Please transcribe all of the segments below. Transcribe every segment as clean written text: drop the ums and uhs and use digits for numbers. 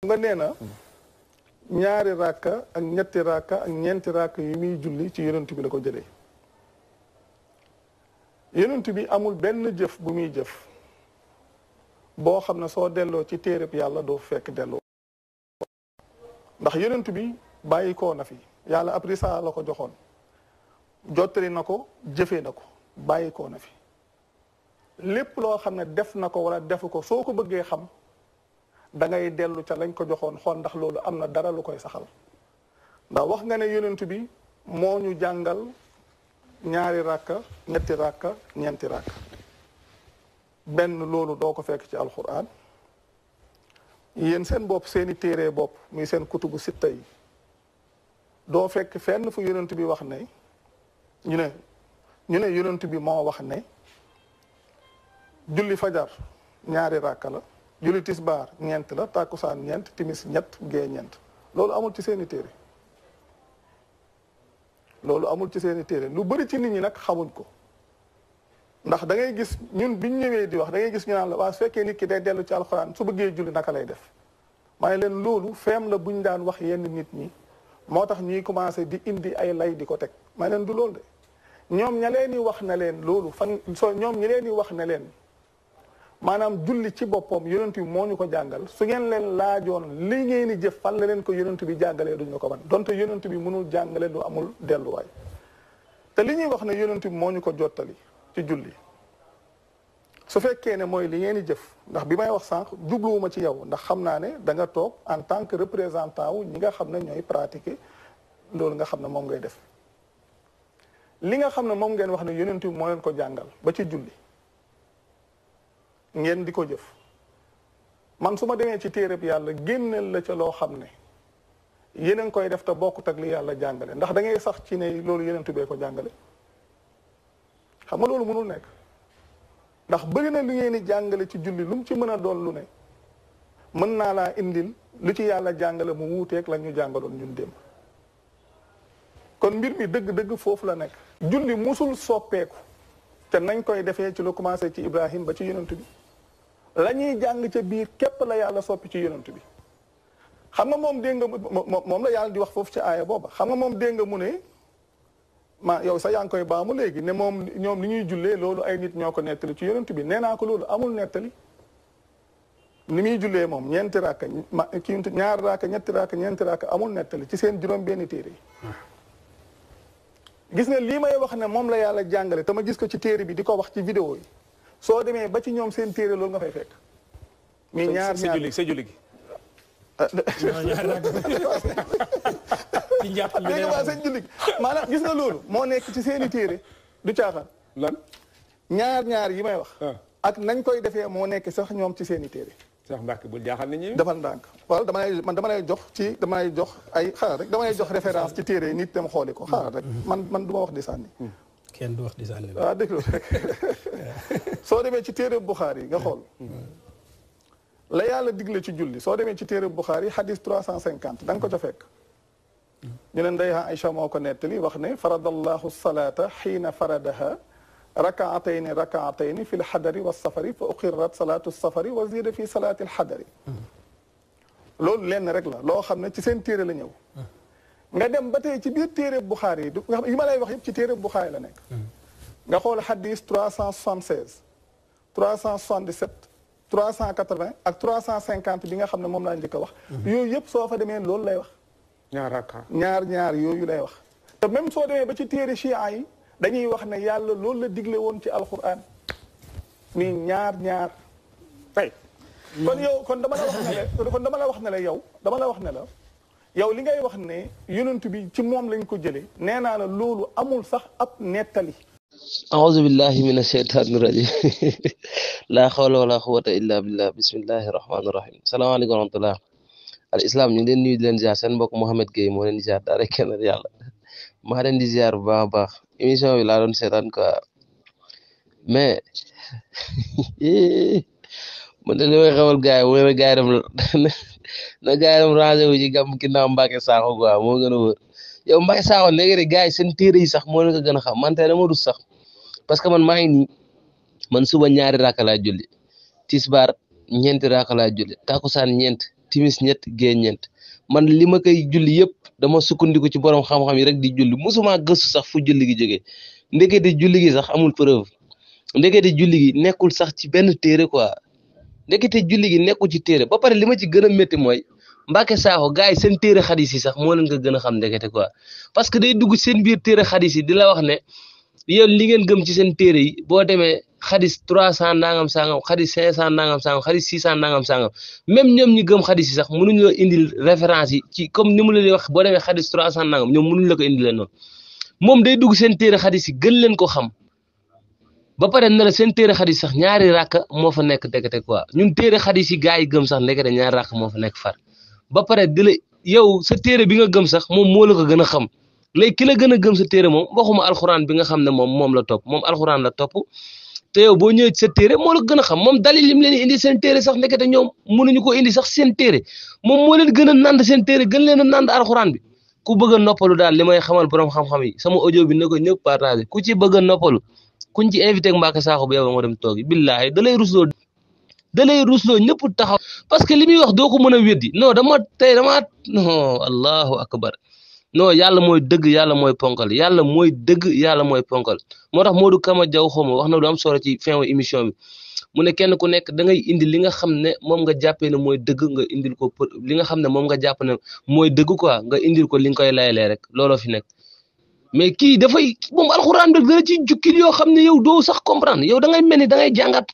nga nee na ñaari rakka ak ñetti rakka ak ñeenti rakka yi muy julli ci yonent bi la ko jëlee yonent bi amul benn jëf bu muy jëf boo xam ne soo delloo ci téereb yàlla doo fekk delloo ndax yonent bi bàyyi koo na fi yàlla ab risaala la ko joxoon jottali na ko jëfee na ko bàyyi koo na fi lépp loo xam ne def na ko wala defu ko soo ko bëggee xam da ngay dellu ca lañ ko joxoon xool ndax loolu am na dara lu koy saxal ndax wax nga ne yonent bi moo ñu jàngal ñaari rakka ñetti rakka ñeenti rakka benn loolu doo ko fekk ci alquran yéen seen bopp seeni téere bopp muy seen kutubu sitta yi doo fekk fenn fu yonent bi wax ne ñu ne yonent bi moo wax ne julli fajar ñaari rakka la julli tisbaar ñeent la tàkkusaan ñeent timis ñett gee ñeent loolu amul ci seeni téere loolu amul ci seeni téere lu bëri ci nit ñi nag xamuñ ko ndax da ngay gis ñun biñ ñëwee di wax da ngay gis ñu naan la waa su fekkee nit ki day dellu ci alxuraan su bëggee julli naka lay def maa ngi leen loolu feem la buñ daan wax yenn nit ñi moo tax ñuy commencé di indi ay lay di ko teg maa ngi leen du loolu de ñoom ña leen di wax na leen loolu ñoom ñi leen di wax ne leen maanaam julli ci boppam yonent bi moo ñu ko jàngal su ngeen leen laajoon li ngeen di jëf fan la leen ko yonent bi jàngalee duñ la ko ban donte yonent bi mënul jàngale lu amul delluwaay te li ñuy wax ne yonent bi moo ñu ko jottali ci julli su fekkee ne mooy li ngeen di jëf ndax bi may wax sànq jubluwuma ci yow ndax xam naa ne da nga toog en tant que représentant wu ñi nga xam ne ñooy pratiquer loolu nga xam ne moom ngay def li nga xam ne moom ngeen wax ne yonent bi moo leen ko jàngal ba ci julli ngeen di ko jëf man su ma demee ci téereb yàlla génneel la ca loo xam ne yéen a ngi koy def te bokkut ak li yàlla jàngale ndax da ngay sax ci ne loolu yonent bee ko jàngale xam nga loolu mënul nekk ndax bëri na lu ngeen di jàngale ci julli lu mu ci mën a doon lu ne mën naa laa indil lu ci yàlla jàngale mu wuuteeg la ñu jàngaloon ñun démb kon mbir mi dëgg-dëgg foofu la nekk julli musul soppeeku te nañ koy defee ci lu commencé ci Ibrahim ba ci yonent bi la ñuy jàng ca biir képp la yàlla soppi ci yonent bi xam nga moom dégg nga moom la yàlla di wax foofu ci aaya booba xam nga moom dégg nga mu ne ma yow sax yaa ngi koy baamu léegi ne moom ñoom li ñuy jullee loolu ay nit ñoo ko nettali ci yonent bi nee naa ko loolu amul nettali ni muy jullee moom ñeenti raaka ñaar raaka ñetti raaka ñeenti raaka amul nettali ci seen juróom benn téere yi gis nga lii may wax ne moom la yàlla jàngale te ma gis ko ci téere bi di ko wax ci vidéo yi soo demee ba ci ñoom seen téere loolu nga fay fekk mi ñaar sa julli gi seen julli gi maanaam gis nga loolu moo nekk ci seeni téere du caaxaan lan ñaar yi may wax ak nañ koy defee moo nekk sax ñoom ci seeni téere Cheikh Mbacke bul jaaxal nit ñi defal ndànk wala dama lay jox ay xaaral rek dama lay jox référence ci téere nit dem xooli ko xaaral rek man du ma wax di sànni kenn du wax di sànni waaw déglu rek soo demee ci téere Buxaari yi nga xool la yàlla digle ci julli soo demee ci téere Buxaari yi xadis 350 da nga ko ca fekk ñu ne ndey Aïcha moo ko nettali wax ne faradallahu salata xiina faradaha rakaatayni fi lxadari wa safari fa uqirrat salaatu safari wa zida fi salaati lxadari loolu lenn rek la loo xam ne ci seen téere la ñëw nga dem ba tey ci biir téere Buxaari yi ma lay wax yëpp ci téere Buxaari la nekk nga xool xadis 376 377 380 ak 350 bi nga xam ne moom laa njëkk a wax yooyu yëpp soo fa demee loolu lay wax ñaar yooyu lay wax te même soo demee ba ci téere chia yi dañuy wax ne yàlla loolu la digle woon ci alquran mi ñaar tey kon dama la wax ne la yow li ngay wax ne yonent bi ci moom lañ ko jëlee nee naa la loolu amul sax ab nettali a'udhu billahi minash shaitanir rajim la hawla wala quwwata illa billah bismillahir rahmanir rahim salaamaaleykum wa rahmatullah al islam ñu ngi leen nuyu di leen ziar seen mbokk Mouhamed Gueye moo leen di ziar daa rek kenn yàlla maa leen di ziar bu baax a baax émission bi laa doon seetaan quoi mais man de li may xamal gars yi mooy na gars yi dem rangé wu ci gàmm ginnaaw Mbacke Sakho quoi moo gën a wër yow Mbacke Sakho léegi de gars yi seen téere yi sax moo leen ko gën a xam man tey dama rus sax parce que man maa ngi nii man suba ñaari rakka laa julli tisbaar ñeenti rakka laa julli takusaan ñeent timis ñett gée ñeent man li ma koy julli yëpp dama sukkandiku ci borom xam-xam yi rek di julli musuma gëstu sax fu julli gi jógee ndekete julli gi sax amul preuve ndekete julli gi nekkul sax ci benn téere quoi ndekete julli gi nekkul ci téere ba pare li ma ci gën a métti mooy Mbacke Sakho gars yi seen téere xadis yi sax moo leen ko gën a xam ndekete quoi parce que day dugg seen biir téere xadis yi di la wax ne yow li ngeen gëm ci seen téere yi boo demee xadis 300 nangam sangam xadis 500 nangam sangam xadis 600 nangam sangam même ñoom ñi gëm xadis yi sax mënuñu la indil référence yi ci comme ni mu la wax boo demee xadis 300 nangam ñoom mënuñu la ko indilee noonu moom day dugg seen téere xadis yi gën leen ko xam ba pare ne la seen téere xadis sax ñaari rakk moo fa nekk ndekete quoi ñun téere xadis yi gars yi gëm sax ndekete ñaari rakk moo fa nekk far ba pare di la yow sa téere bi nga gëm sax moom moo la ko gën a xam léegi ki la gën a gëm sa téere moom waxuma alxuraan bi nga xam ne moom la topp moom alxuraan la topp te yow boo ñëwee ci sa téere moo la gën a xam moom dalil lim leen indi seen téere sax ndekete ñoom mënuñu ko indi sax seen téere moom moo leen gën a nand seen téere gën leen a nand alxuraan bi ku bëgg a noppalu daal li may xamal borom xam-xam yi sama audio bi ne ko ñëpp partagé ku ci bëgg a noppalu kuñ ci invité ak Mbacke Sakho bu yow nga dem toogi billaahi da lay rusloo ñëpp taxaw parce que li muy wax doo ko mën a weddi non dama non allahu akbar non yàlla mooy dëgg yàlla mooy ponkal yàlla mooy dëgg yàlla mooy ponkal moo tax Modou Kama Diaw xawma wax na lu am solo ci fin émission bi mu ne kenn ku nekk da ngay indi li nga xam ne moom nga jàppee ne mooy dëgg nga indil ko li nga xam ne moom nga jàpp ne mooy dëgg quoi nga indil ko li nga koy layalee rek looloo fi nekk mais kii dafay moom alxuraan bi dana ci jukkil yoo xam ne yow doo sax comprendre yow da ngay mel ni da ngay jàngat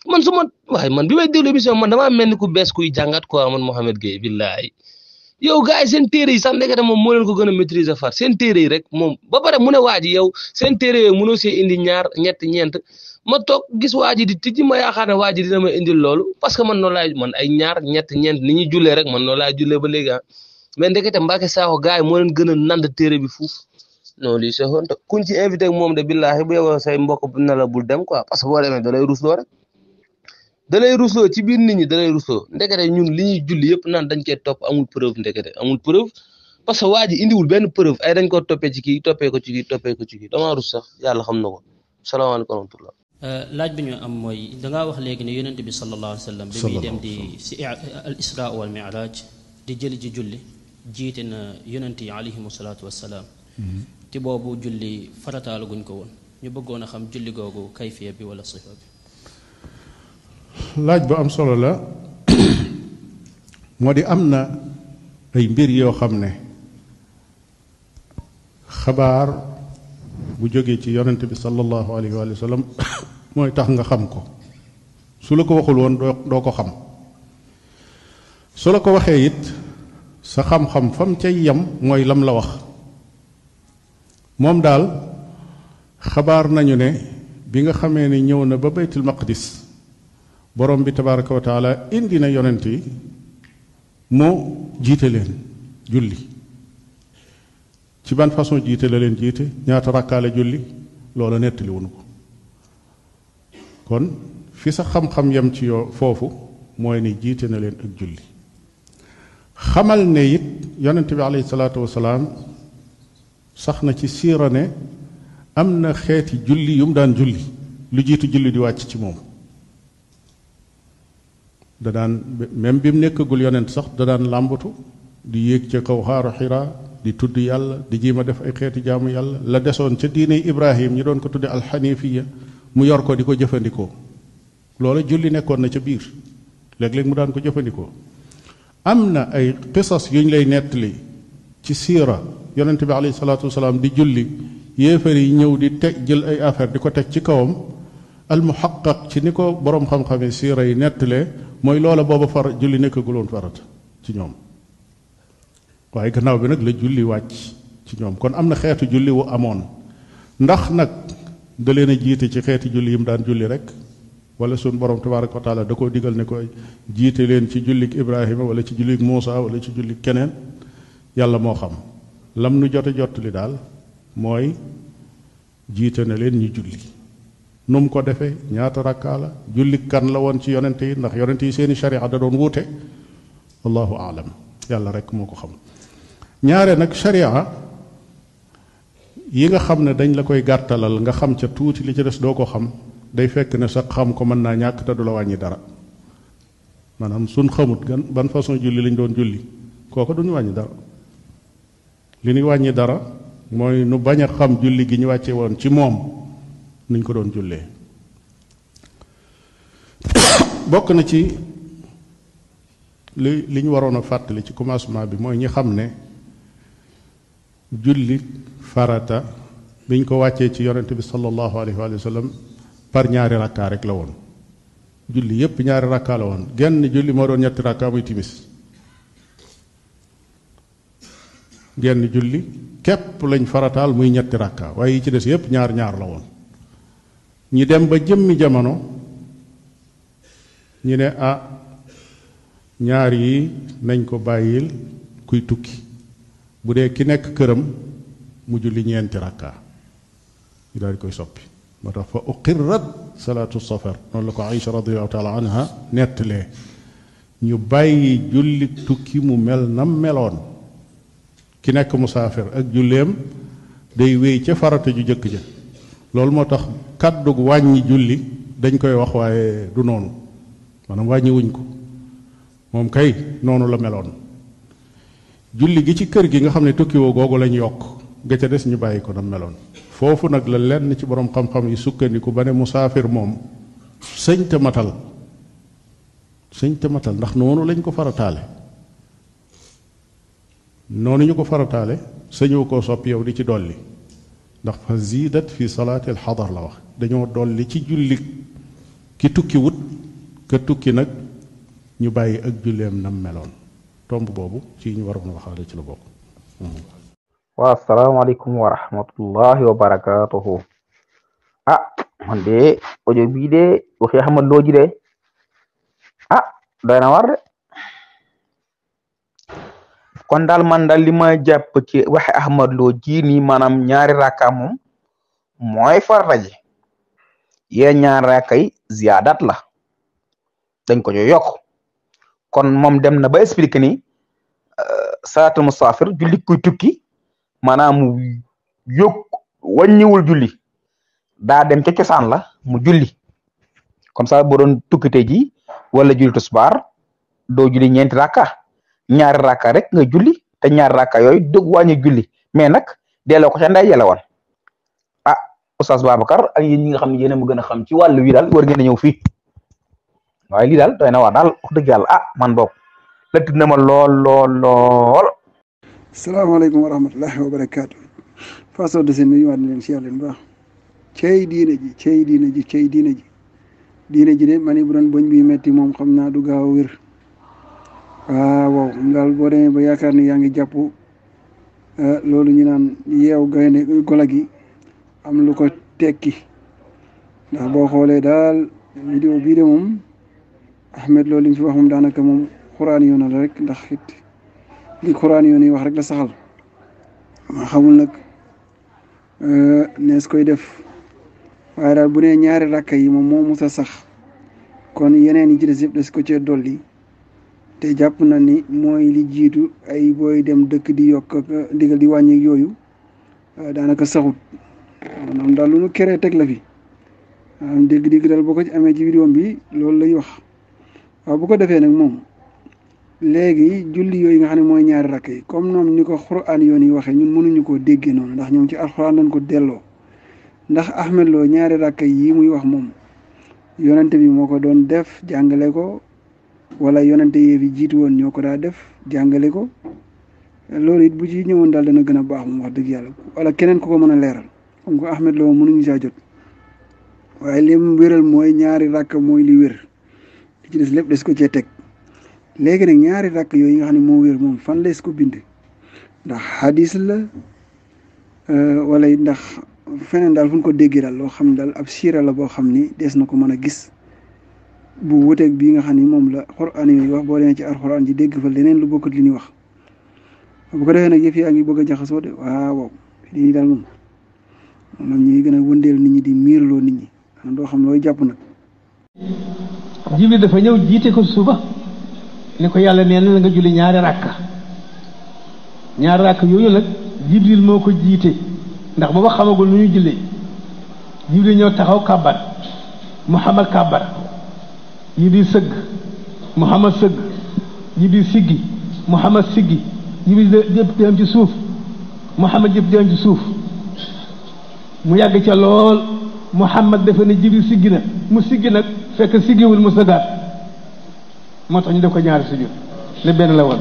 man su ma waaye man bi may déglu émission man damaa mel ni ku bees kuy jàngat quoi man Mohamed Gueye billahi yow gars yi seen téere yi sax ndekete moom moo leen ko gën a maîtriser far seen téere yi rek moom ba pare mu ne waa ji yow seen téere yooyu mënoo see indi ñaar ñett ñeent ma toog gis waa ji di tijji ma yaakaar ne waa ji dina ma indil loolu parce que man noonu laay man ay ñaar ñett ñeent ni ñuy jullee rek man noonu laay jullee ba léegi ah mais ndekete Mbacke Sakho gars yi moo leen gën a nand téere bi fuuf non lii c'est honte kuñ ci invité ak moom de billahi bu yow say mbokk na la bul dem quoi parce que boo demee da lay rusloo rek da lay rusloo ci biir nit ñi da lay rusloo ndekete ñun li ñuy julli yëpp naan dañ koy topp amul preuve ndekete amul preuve parce que waa ji indiwul benn preuve ay dañ ko toppee ci kii toppee ko ci kii toppee ko ci kii damaa rus sax yàlla xam na ko salaamaaleykum wa rahmatullah laaj bi ñu am mooy dangaa wax léegi ne yonent bi sallallahu alayhi wa sallam bi muy dem di si al isra wal mi'raj di jëli ji julli jiite na yonent yi alayhimu salaatu wassalaam te boobu julli farataala guñ ko woon ñu bëggoon a xam julli googu kayfiya bi wala sifa bi laaj bu am solo la moo di am na ay mbir yoo xam ne xabaar bu jógee ci yonent bi sallallahu alayhi wa sallam mooy tax nga xam ko su la ko waxul woon doo ko xam su la ko waxee it sa xam-xam fam cay yem mooy lam la wax moom daal xabaar nañu ne bi nga xamee ni ñëw na ba baytul maqdis borom bi tabaraka wa taala indi na yonent yi mu jiite leen julli ci ban façon jiite la leen jiite ñaata rakkaale julli loola nettali wuñu ko kon fi sa xam-xam yem ci yoo foofu mooy ni jiite na leen ak julli xamal ne it yonent bi alayhi salaatu wasalaam sax na ci siira ne am na xeeti julli yu mu daan julli lu jiitu julli di wàcc ci moom da daan même bi mu nekkagul yonent sax da daan làmbatu di yéeg ca kaw xaaru xiraa di tudd yàlla di jiima def ay xeeti jaamu yàlla la desoon ca diine Ibrahim ñi doon ko tudde alxanifiya mu yor ko di ko jëfandikoo loola julli nekkoon na ca biir léeg-léeg mu daan ko jëfandikoo am na ay qisas yuñ lay nettali ci siira yonent bi alayhi salaatu wasalaam di julli yéefar yi ñëw di teg jël ay affaire di ko teg ci kawam almuhaqqaq ci ni ko boroom xam-xam yi siira yi nettalee mooy loola booba far julli nekkaguloon farata ci ñoom waaye gannaaw bi nag la julli wàcc ci ñoom kon am na xeetu julli wu amoon ndax nag da leen a jiite ci xeeti julli yi mu daan julli rek wala suñ borom tabaraka wa taala da koo digal ne ko jiite leen ci jullik Ibrahima wala ci jullik Muusa wala ci jullik keneen yàlla moo xam lam nu jote li daal mooy jiite na leen ñu julli nu mu ko defee ñaata rakkaa la julli kan la woon ci yonente yi ndax yonente yi seeni sharia da doon wuute wallahu aalam yàlla rek moo ko xam ñaare nag sharia yi nga xam ne dañ la koy gàttalal nga xam ca tuuti li ci des doo ko xam day fekk ne sax xam ko mën naa ñàkk te du la wàññi dara maanaam suñ xamut gan ban façon julli lañ doon julli kooku duñu wàññi dara li ñuy wàññi dara mooy nu bañ a xam julli gi ñu wàcce woon ci moom nuñ ko doon jullee bokk na ci li ñu waroon a fàttali ci commencement bi mooy ñi xam ne julli farata biñ ko wàccee ci yonente bi sallallahu alayhi wa sallam par ñaari rakkaa rek la woon julli yépp ñaari rakkaa la woon genn julli moo doon ñetti rakkaa muy timis genn julli képp lañ farataal muy ñetti rakkaa waaye yi ci des yépp ñaar ñaar la woon ñi dem ba jëmmi jamono ñu ne ñaar yi nañ ko bàyyil kuy tukki bu dee ki nekk këram mu julli ñeenti rakkaa ñu daal di koy soppi moo tax fa uqirrat salaatu safar noonu la ko Aïcha radiallahu taala anha nettalee ñu bàyyi julli tukki mu mel nam meloon ki nekk musaafir ak julleem day wéy ca farata ju jëkk ja loolu moo tax kàddug wàññi julli dañ koy wax waaye du noonu maanaam wàññi wuñ ko moom kay noonu la meloon julli gi ci kër gi nga xam ne tukki woo googu lañ yokk ga ca des ñu bàyyi ko nam meloon foofu nag la lenn ci borom xam-xam yi sukkandiku ba ne musaafir moom sëñte matal ndax noonu lañ ko farataale noonu ñu ko farataale sañoo koo soppi yow di ci dolli ndax fa ziidat fi salaati alxadar la wax dañoo dolli ci julli ki tukki wut ka tukki nag ñu bàyyi ak julleem nam meloon tomb boobu ci ñu waroon waxaale ci la bokk. waa asalaamaaleykum wa rahmatullahi wa barakaatuhu. man de audio bii de waxi Ahmad Lo ji de doy na war de kon daal man daal li ma jàpp ci waxi Ahmad Lo ji nii maanaam ñaari rakka moom mooy farata ji yee ñaari rakka yi ziyaadat la dañ ko jo yokk kon moom dem na ba expliqué ni salaatul musaafir julli kuy tukki maanaam wàññiwul julli daa dem ca cosaan la mu julli comme ça boo doon tukkite ji wala julli tisbaar doo julli ñeenti rakka ñaari rakka rek nga julli te ñaari rakka yooyu dëgg wàññi julli mais nag delloo ko ca nday yàlla woon Oustaz Babacar ak yéen ñi nga xam ne yéen a ma gën a xam ci wàllu wi daal war ngeen a ñëw fii waaye lii daal doy na waa daal wax dëgg yàlla man boog lëtt na ma lool. salaamaaleykum wa rahmatullahi wa barakaatu. façon de seen nuyuwaat na leen si yàlla bu baax. cey diine ji diine ji de ma ne bu doon boñ bi metti moom xam naa du gaaw a wér. waaw daal boo demee ba yaakaar ni yaa ngi jàpp loolu ñu naan yeew gaynde gola gi am lu ko tekki ndax boo xoolee daal vidéo bii de moom Ahmed Lo li mu fi wax moom daanaka moom xuraan yoon la rek ndax it li xuraan yoon yi wax rek la saxal ma xamul nag nees koy def waaye daal bu nee ñaari rakka yi moom moo mus a sax kon yeneen yi ci des yëpp des ko cee dolli te jàpp na ni mooy li jiitu ay booy dem dëkk di yokk ak ndigal di wàññi yooyu daanaka saxut maanaam daal lu nu keree teg la fi dégg-dégg daal boo ko ci amee ci vidéo bi loolu lay wax waaw bu ko defee nag moom léegi julli yooyu nga xam ne mooy ñaari rakk yi comme ñoom ni ko xuraan yoon yi waxee ñun mënuñu koo déggee noonu ndax ñoom ci alxuraan lañ ko delloo ndax Ahmed Lo ñaari rakk yi muy wax moom yonente bi moo ko doon def jàngale ko wala yonente yee fi jiitu woon ñoo ko daa def jàngale ko loolu it bu ci ñëwoon daal dana gën a baax moom wax dëgg yàlla wala keneen ku ko mën a leeral comme que Ahmed Lo mënuñu saa jot waaye li mu wéral mooy ñaari rakk mooy li wér li ci des lépp des ko cee teg léegi nag ñaari rakk yooyu nga xam ne moo wér moom fan lees ko bind ndax hadis la wala ndax feneen daal fu ñu ko déggee daal loo xam ne daal ab siira la boo xam ni des na ko mën a gis bu wuteeg bii nga xam ni moom la xuraan yi wax boo demee ci alxuraan ji dégg fa leneen lu bokkut li ñuy wax bu ko defee nag yëf yaa ngi bëgg a jaxasoo de waaw lii daal moom ñuy gën a wëndeel nit ñi di miirloo nit ñi xanaa doo xam looy jàpp nag. Jibril dafa ñëw jiite ko suba ni ko yàlla nee na nga julli ñaari rakk yooyu nag Jibril moo ko jiite ndax booba xamagul nu ñu jullee Jibril ñëw taxaw kàbbar Muhammad kàbbar Jibril sëgg Muhammad sëgg Jibril siggi Muhammad siggi Jibril jëpp dem ci suuf Muhammad jëpp dem ci suuf mu yàgg ca lool Muhammad dafa ne Jibril siggi na mu siggi nag fekk siggiwul mu sëggaat moo tax ñu def ko ñaari sujud ne benn la woon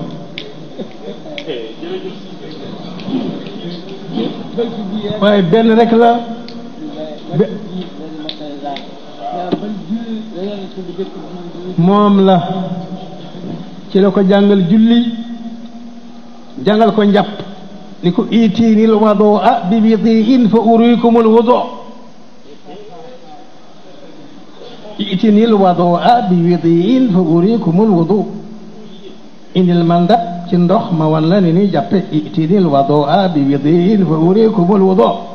waaye benn rek la moom la ci la ko jàngal julli jàngal ko njàpp ni ko itiini l wadu'a bi widi'in fa uriikum al wudu' itiini l wadu'a bi widi'in fa uriikum al wudu' indil ma ndab ci ndox ma wan la ni ni jàppe itiini l wadu'a bi widi'in fa uriikum al wudu'